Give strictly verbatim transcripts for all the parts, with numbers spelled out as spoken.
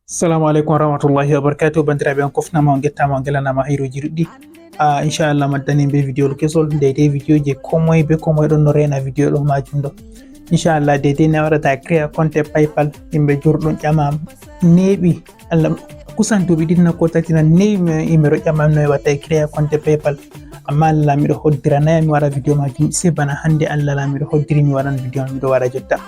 Assalamu aleykum warahmatullahi wabarakatuh. Bandiraɓe, on kofnama, on gettama, on gelanama hayruji ɗuɗɗi. Ah, inchallah, maddani be vidéo kesol, daidai vidéo je komoy be komoy ɗon no rena vidéo ɗo majum ɗo. Inchallah, daidai ne waɗata créa compte PayPal, yimɓe jurɗon ƴama neeɓi. Allah, kusan duuɓi ɗiɗi na ko tati na neeɓi mi, yimɓe ɗo ƴama no e watta créa compte PayPal. Amma Allah, miɗo hoddiranaya mi waɗa vidéo majum, sai bana hande Allah, Allah, miɗo hoddiri mi waɗan vidéo, miɗo waɗa jotta.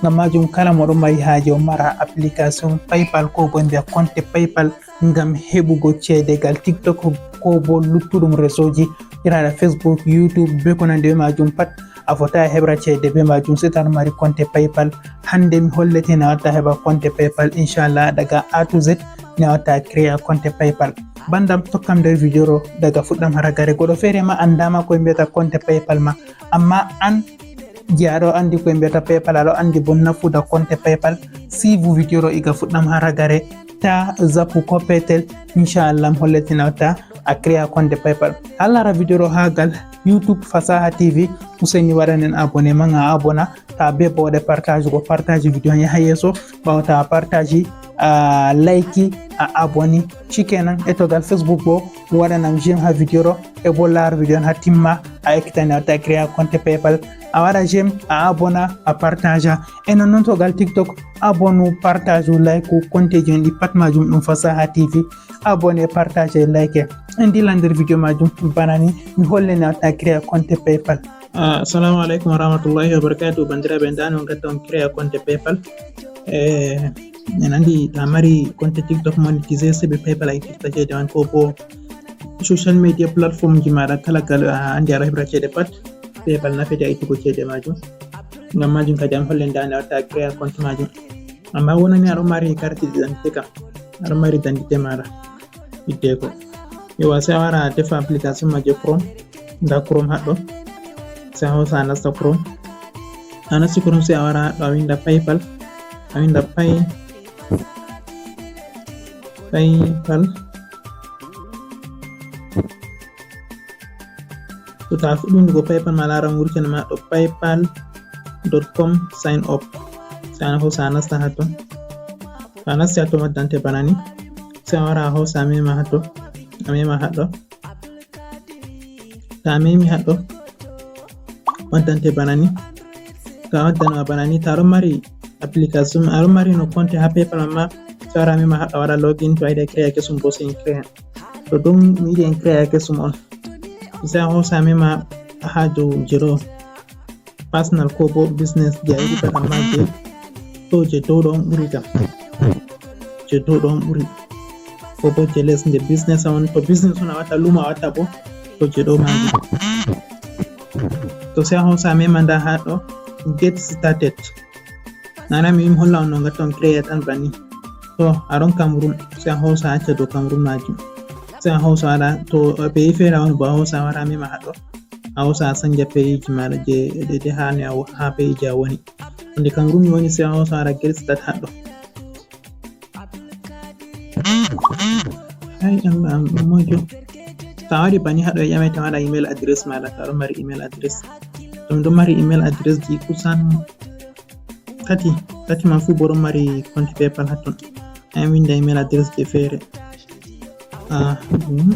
Ngam majum, kala mo ɗon mari haaje o mara application PayPal ko bo mbiya compte PayPal ngam heɓugo ceede gal TikTok ko bo luttuɗum réseauji, iraɗa Facebook, YouTube, be ko nandi be majum pat, a fota a heɓra ceede be majum, sai to a mari compte PayPal. Hande mi hollete na watta heɓa compte PayPal, inchallah, daga A to Z na watta créa compte PayPal. Bandam, tokkam nder vidéo ɗo daga fuɗɗam har ragare. Goɗɗo feere ma andama ko mbiyata compte PayPal ma, amma an je aɗo andi ko mbiyata PayPal, aɗo andi bo nafuda compte PayPal, siivu vidéo ɗo iga fuɗɗam har ragare, ta zapu ko petel, inchallah, mi hollete na watta a créa compte PayPal. A lara vidéo ɗo ha gal YouTube Fasaha T V, useni waɗanen abonné man, a abona, ta be bo waɗe partage go, partage vidéo yaha yeeso, ɓawo ta partage, a like, a abonné. Shikenan, e to gal Facebook bo, waɗanam j'aime ha vidéo ɗo, e bo lar vidéo ha timma, a ekkitani a watta créa compte PayPal, a waɗa j'aime, a abona, a partage. E non non to gal TikTok, abonne, partage, like, compte ji on ɗi pat majum ɗum Fasaha T V. Abonné, partage, like. En dilla nder vidéo majum bana ni, mi hollene a watta créa compte PayPal. Ah, assalamu aleykum warahmatullahi wabarakatuh. Bandiraɓe, nda no gatta on créa compte PayPal. Eh, en andi ta mari compte TikTok monétisé, sai be PayPal a ittirta ceede man, ko bo social media platform ji maɗa kala gal a andi aɗo heɓra ceede pat, PayPal nafete a ittugo ceede majum. Ngam majum kadi an holle nda no a watta créa compte majum. Amma wonani aɗo mari carte d'identité kam, aɗo mari identité maɗa hiddeko. Yowa, sai a wara a tefa application ma je Chrome. Nda Chrome haɗɗo. Sai a hosa a nasta Chrome. A nasti Chrome sai a wara haɗɗo a winda PayPal. A winda Pay, PayPal. To ta fuɗɗi windugo PayPal ma, laran wurtina ma ɗo paypal dot com sign up. Sai a hosa a nasta ha ton. To a nasti ha ton waddante bana ni. Sai a wara a hosa a mema ha ton. A mema haɗɗo. To a memi haɗɗo, waddante bana ni. To a waddani ma bana ni, to aɗo mari application, aɗo mari no compte ha PayPal, amma sai a wara a mema haɗɗo, a waɗa login, to a yiɗi a créa kesum bo sai en créa. To ɗum mi yiɗi en créa kesum on. Sai a hosa a mema ha dow je ɗo. Personal ko bo business je a yiɗi pat, amma je to je dow ɗon ɓuri kam. Je dow ɗon ɓuri. Ko bo je les nde business on, to business on a watta, lumo a watta bo, to je ɗo majum. To sai a hosa a mema nda ha ɗo, get started. Nana mi mi holla on no gatta on créa tan banni. To a ɗon Cameroon, sai a hosa a acca dow Cameroon majum. Sai a hosa a waɗa, to ɓe yi feere on bo a hosa a wara a mema haɗɗo. A hosa a sanja page maɗa je ɗeɗe ha ne a wo-, ha page a woni. Nde Cameroon mi woni, sai a hosa a waɗa get start haɗɗo. Hay Allah am, ɗum mojo. To a waɗi banni haɗɗo e ƴame tan waɗa email address maɗa, to a ɗon mari email address. To mi ɗon mari email address ji kusan tati, tati man fu bo ɗon mari compte PayPal ha ton. An winda email address je feere. Ah, mm.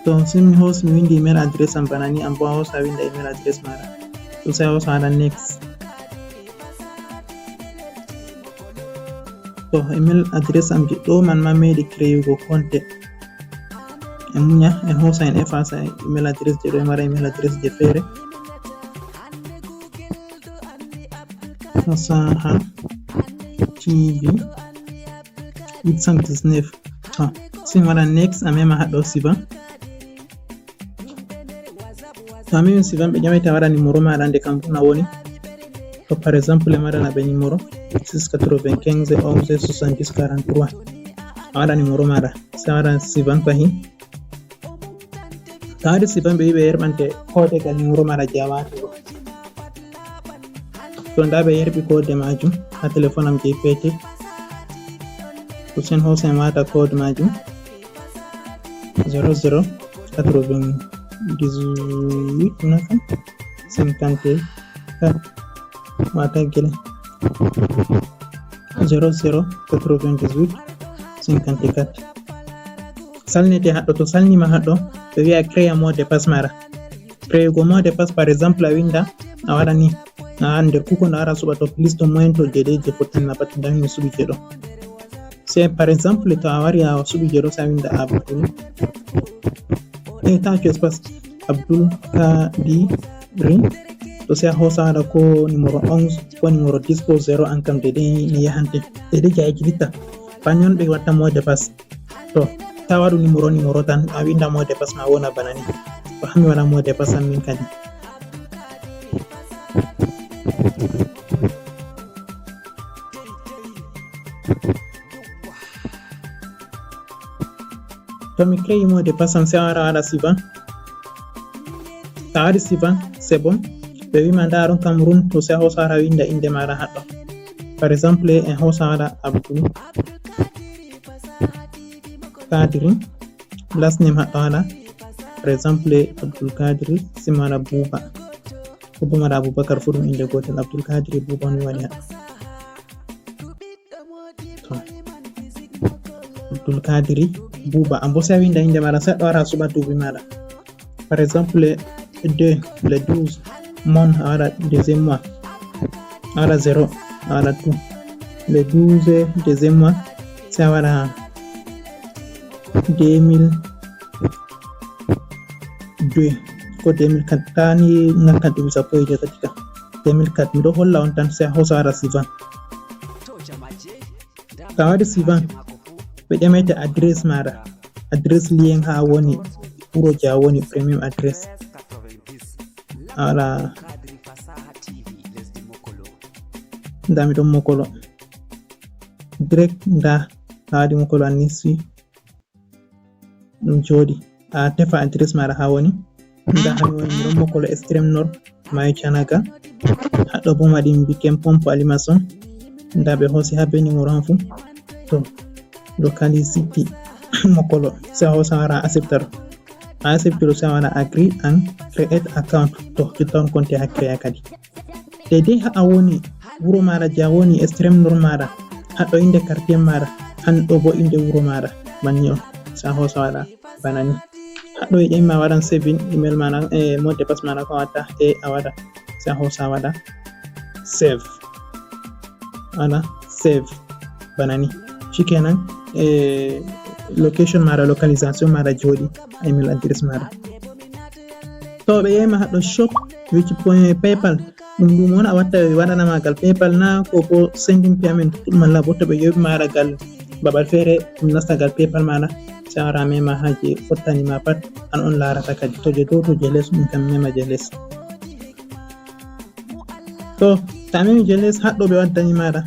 To sai mi hosi mi windi email address am bana ni, an bo a hosa a winda email address maɗa. To sai a hosa a waɗa next. To email address am je ɗo man ma meɗi créugo compte. En munya, en hosa en efasa email address je ɗo, en waɗa email address je feere. Fasaha T V huit cent dix-neuf. To, sai mi waɗa next, a mema haɗɗo siva. To a memi siva, ɓe ƴamete a waɗa numéro maɗa nde kam na woni. To par exemple, mi waɗana ɓe numéro six quatre-vingt-quinze onze soixante-dix quarante-trois. A waɗa numéro maɗa, sai a waɗa siva fahin. To a waɗi siva, ɓe wi ɓe yerɓante code gal numéro maɗa je a wati ɗo. To nda ɓe yerɓi code majum ha téléphone am je petel. To sai en hosa en wata code majum. Zéro zéro quatre-vingt-dix-huit neuf cinquante-quatre. Wata gele. zéro zéro quatre-vingt-dix-huit cinquante-quatre. Salnete haɗɗo, to salnima haɗɗo, ɓe wi'a créer mot de passe maɗa. Créer go mot de passe, par exemple, a winda, a waɗa ni, a nder kuko nda ara suɓa to plus to moins to je ɗe je fottani ma pat, nda mi suɓi je ɗo. C'est par exemple, to a wari a suɓi je ɗo, sai a winda Abdul. E ta tu espace Abdul Kadiri. To sai a hosa waɗa ko numéro onze, ko numéro dix, ko zéro, an kam de ɗe ni yahante. De ɗe jayi jiɗitta. Panyon ɓe watta mot de passe. To, ta waɗu numéro, numéro tan, a winda mot de passe ma wona bana ni. To hami waɗa mot de passe am min kadi. To mi créer mot de passe am, sai a wara waɗa suivant. Ta waɗi suivant, c'est bon. Ɓe wima nda ɗon Cameroun, to sai a hosa wara winda inde maɗa haɗɗo. Par exemple, en hosa waɗa Abdul Kadiri. Last name haɗɗo waɗa, par exemple, Abdul Kadiri, sai mi waɗa Buba. Ko bo mi waɗa Abubakar fu ɗum inde gotel, Abdul Kadiri Buba mi waɗi haɗɗo. To. Abdul Kadiri Buba. An bo sai a winda inde maɗa, sai a wara a suɓa duuɓi maɗa. Par exemple, le deux, le douze, mon, a waɗa deuxième mois. A waɗa zéro, a waɗa tout. Le douze, deuxième mois, sai a waɗa deux mille deux, ko deux mille quatre, ta ni ngakkan duuɓi sappo e jeetati ka. Deux mille quatre, miɗo holla on tan, sai a hosa waɗa suivant. To a waɗi suivant, ɓe ƴamete adresse maɗa. Adresse lien ha woni, wuro je a woni, premium adresse. A waɗa, nda mi ɗon Mokolo. Direct, nda, a waɗi Mokolo annissi. Ɗum jooɗi. A tefa adresse maɗa ha woni. Nda hami woni, mi ɗon Mokolo extrême nord, Mayo Canaga. Haɗɗo bo maɗi Mbiken Pompo Alimason. Nda ɓe hosi ha be numéro am fu. To, localisiti Mokolo. Sai a hosa wara a accepta ɗo. A accepta ɗo, sai a waɗa agree and create account. To, totton compte ha créer kadi. Daidai ha a woni, wuro maɗa je a woni, extrême nord maɗa. Haɗɗo inde quartier maɗa. Haɗɗo bo inde wuro maɗa. Banni on. Sai a hosa waɗa bana ni. Haɗɗo e ƴami ma waɗan saving email maɗa, e mot de passe maɗa ko a watta, e a waɗa. Sai a hosa waɗa save. Waɗa save. Bana ni. Shikenan, e location maɗa, localisation maɗa jooɗi, email address maɗa. To ɓe ƴami ma haɗɗo shop, which point, PayPal. Ɗum ɗum on a watta, ɓe waɗana ma gal PayPal na, ko bo sending payment, malla bo to ɓe yoɓi ma waɗa gal babal feere, ɗum nasta gal PayPal maɗa, sai a wara a mema ha je fottani ma pat, an on larata kadi. To je dow, to je les, ɗum kam mema je les. To, ta memi je les, haɗɗo ɓe waddani maɗa.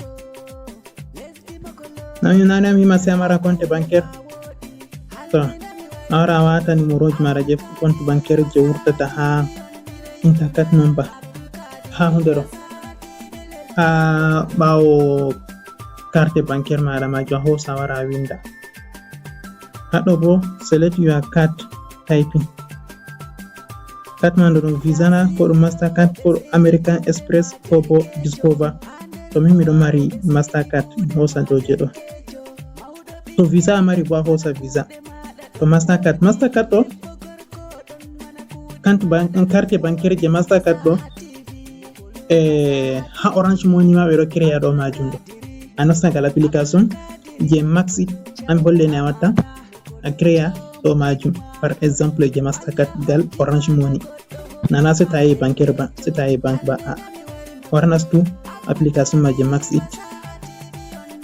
Nani, nani a wima sai a mara compte bancaire. To, a wara a wata numéro ji maɗa je compte bancaire je wurtata ha intercat number. Ha hunde ɗo. Ha ɓawo carte bancaire maɗa majum a hosa a wara a winda. Haɗɗo bo, select your card typing. Card man ɗo ɗum Visa na, ko ɗum Mastercard, ko ɗum American Express, ko bo Discover. To min miɗo mari Mastercard, mi hosa dow je ɗo. To Visa a mari bo a hosa Visa. To Mastercard, Mastercard ɗo, carte ban-, carte bancaire je Mastercard ɗo, e ha Orange Money ma ɓe ɗo créer ɗo majum ɗo. A nasta gal application je Maxit, an holle ne a watta. A créer ɗo majum, par exemple, je Mastercard gal Orange Money. Nana sai ta yahi bancaire ba, sai ta yahi banque ba, a. Wara nastu application ma je Maxit.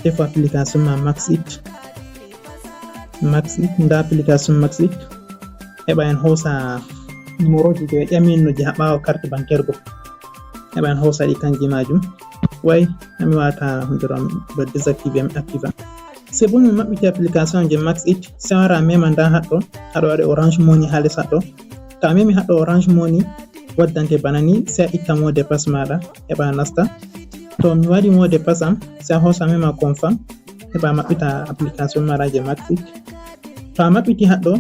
Tefa application ma Maxit. Maxit, nda application Maxit. Heɓa en hosa numéro ji je ƴami en no je ha ɓawo carte bancaire go. Heɓa en hosa ɗi kanji majum. Way, hami wata hunde ɗo ɗo désactiver, mi activa. C'est bon, mi maɓɓiti application je Maxit, sai wara mema nda haɗɗo, haɗo waɗe Orange Money ha les haɗɗo. To a memi haɗɗo Orange Money, waddante bana ni, sai a itta mot de passe maɗa, heɓa a nasta. To mi waɗi mot de passe am, sai a hosa mema confirm, heɓa a maɓɓita application maɗa je Maxit. To a maɓɓiti haɗɗo,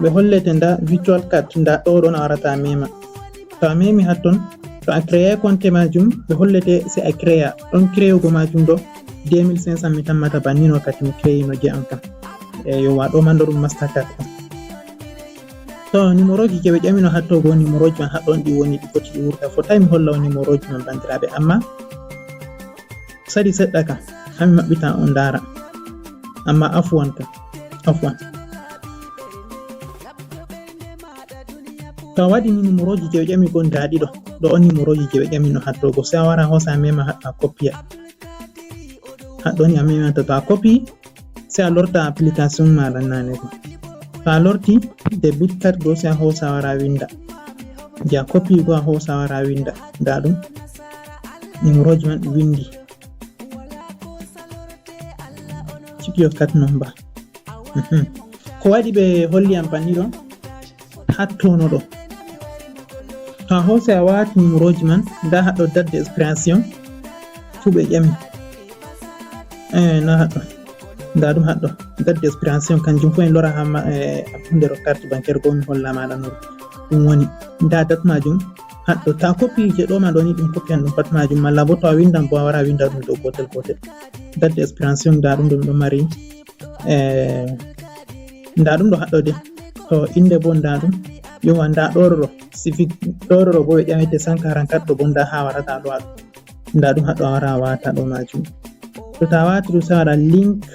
ɓe hollete nda virtual card, nda ɗo ɗon a warata a mema. To a memi hatton, To a créé compte majum, ɓe hollete si a créa. Ɗon créugo majum ɗo, deux mille cinq cent mi tammata bannino kati mi créino je am kam. E yo wa ɗo man ɗo ɗum Mastercard on. To numéroji je ɓe ƴamino hatto go numéroji man haɗɗon ɗi woni ɗi foti ɗi wurta. Fotai mi holla on numéroji man bandiraɓe, amma sadi seɗɗa kam, hami maɓɓita on ndaara. Amma afuwan kam, afuwan. To a waɗi ni numéroji je o ƴami go nda ɗiɗo, ɗo on numéroji je ɓe ƴamino hatto go, sai a wara hosa mema haɗɗo a copier. Haɗɗo ni a mema to a copie, sai a lorta application maɗa nane go. To a lorti debit card go sai a hosa wara winda. Je a copie go a hosa wara winda. Nda ɗum. Numéroji man ɗi windi. Keep your card number. Mhm. Ko waɗi ɓe holli am banni ɗo? Hattono ɗo. To a hosi a wati numéroji man, nda haɗɗo date d'expiration. Fu ɓe ƴami. Eh, na haɗɗo. Nda ɗum haɗɗo. Date d'expiration kanjum fu en lora ha ma, eh, nder carte bancaire go mi holla maɗa no ɗum woni. Nda date majum haɗɗo. Ta copie je ɗo ma ɗo ni ɗum copie an ɗum pat majum. Malla bo to a windan bo a wara a winda ɗum dow gotel gotel. Date d'expiration nda ɗum ɗum ɗo mari, eh, nda ɗum ɗo haɗɗo de. To inde bo nda ɗum. Yowa nda ɗororo. Civic ɗororo bo ɓe ƴamete cent quarante-quatre ɗo bo nda ha warata ɗo haɗɗo. Nda ɗum haɗɗo a wara a wata ɗo majum. To ta wati ɗum sai a waɗa link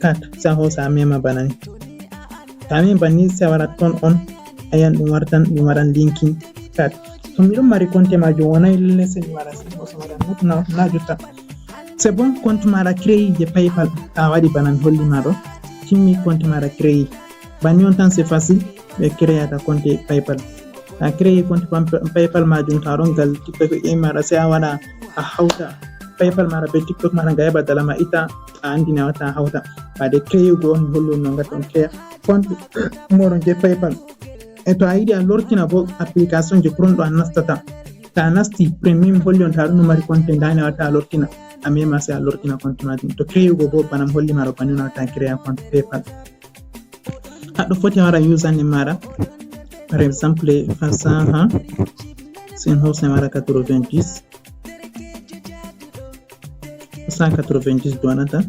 card sai a hosa a mema bana ni. Ta memi banni sai a waɗa ton on, a yiyan ɗum wartan, ɗum waɗan linking card. To miɗon mari compte majum wonai lalle sai mi waɗa sai mi hosa waɗa not na, na jotta. C'est bon, compte maɗa créé je PayPal. Ta waɗi bana mi holli ma ɗo. Timmi compte maɗa créé. Banni on tan c'est facile. Ɓe créata compte PayPal. A créé compte pam-, PayPal majum ta ɗon gal TikTok e maɗa sai a waɗa a hauta PayPal maɗa be TikTok maɗa nga heɓa dala ma ita a andi na wata a hauta. Ba de créé go on hollo no ngata on créa compte moɗon je PayPal. E to a yiɗi a lortina bo application je kurum ɗo a nastata. Ta nasti premier mi holli on ta ɗum no mari compte ndani a wata a lortina. A mema sai a lortina compte majum. To créé go bo bana mi holli maɗo banni on a wata créa compte PayPal. Haɗɗo foti a waɗa username maɗa. Par exemple, fasaha. Sen hosa maɗa quatre-vingt-dix. Fasaha quatre-vingt-dix donata.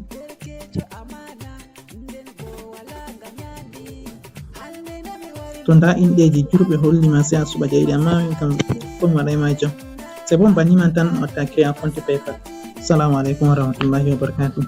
To nda inɗeji jurɓe holli ma sai a suɓa jeyɗi, amma min kam fof mi waɗay ma jam. C'est bon, banni man tan a watta créer compte PayPal. Assalamu alaikum wa rahmatullahi wa barakatuh.